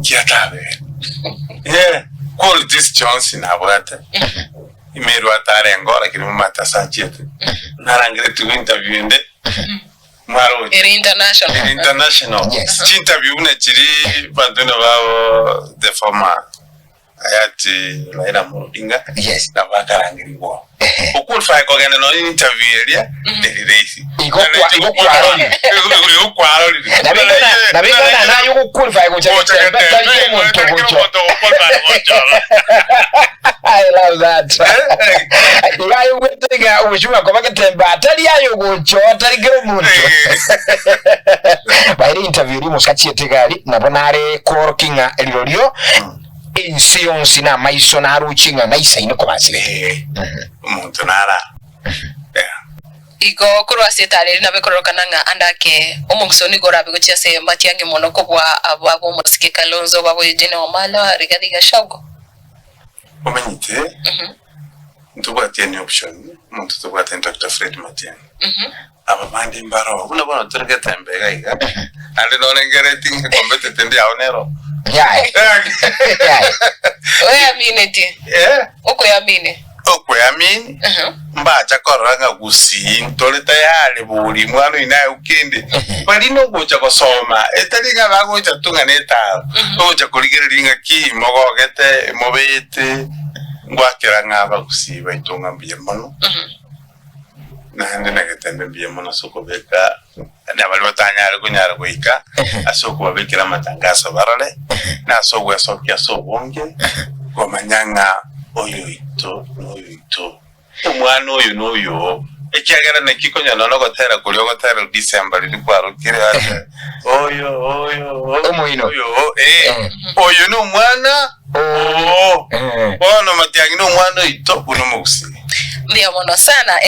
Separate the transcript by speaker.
Speaker 1: Nki atabere? Eh, qualities chionsi nabwate. Imerwe atarenge oo lakini momanyete ase achiete. Narangeretigwe interview ende, mwaroche.
Speaker 2: Ere international.
Speaker 1: Ere international.
Speaker 3: Yes.
Speaker 1: Chinterview buna chiria banto buna babo the former Hayati Raila Amolo Odinga
Speaker 3: Yes.
Speaker 1: nabo akarangerigwa.
Speaker 3: Ehe.
Speaker 1: Oqualify kogenda nonya interview eria teri rahisi.
Speaker 3: Igo kwa- igo kwarorire.
Speaker 1: Igo kwarorire.
Speaker 3: Nabingana naye ogoqualify gocha
Speaker 1: Gocha
Speaker 3: getembe
Speaker 1: getembe,
Speaker 3: tari kera omonto
Speaker 1: tari kera
Speaker 3: gocha.
Speaker 1: omonto ogoqualify gocha oro.
Speaker 3: I love that. Iga aye obwate ng'a ogochunga koba getembe atari aye ogocha oo tari kera omonto. Baire interview eria omosacha achiete egari nabo nare koorokia ng'a rirorio ense yonsi na amaiso naroche ng'a naisaine kobasirete.
Speaker 1: Eh, omonto nara. Yeah.
Speaker 2: Igo korwa ase etaara eria nabo ekororokana ng'a ande ake omoguso nigo orabe gochia ase amatiang'i mono kobua abwo ab'omosike Kalonzo, babo Eugene Wamalwa, Rigathi Gachagua.
Speaker 1: Omanyete, ntobwati any option, omonto tobwate ni Doctor Fred Matiang'i. Aba bande mbaroo, buna bono tore getembe iga iga, naende norengeretie ng'a ecompetitor endi yao nero.
Speaker 3: Yaye. Yaye.
Speaker 2: Oeaminetie?
Speaker 1: Eh,
Speaker 2: Okoeamini?
Speaker 1: Okweamini, mbacha korora ng'a gusii ntore tayari bori mwana oino aye okende, baria nogocha gosoma, etari ng'a bagocha tu ng'a netaro, ogocha korigereria ng'a ki mogogete, mobete, ngwakera ng'a abagusii baito ng'a mbuya mono, naende na getembe mbuya mono ase okobeka na baria batanyare konyara goika ase okobabekera amatangaso barore, na ase ogwesokia ase obonge, komanya ng'a oyo oito noyo oito, omwana oyo noyo oo. Ekiagera naki konya nonya ogotera koria ogotera December riria kwarokire ase oyo oyo oo,
Speaker 3: Omoino.
Speaker 1: oyo oo, eh,
Speaker 3: Eh.
Speaker 1: oyo nomwana oo.
Speaker 3: Eh.
Speaker 1: Bono Matiang'i nomwana oito buna omogusii.
Speaker 2: Mbuya mono sana.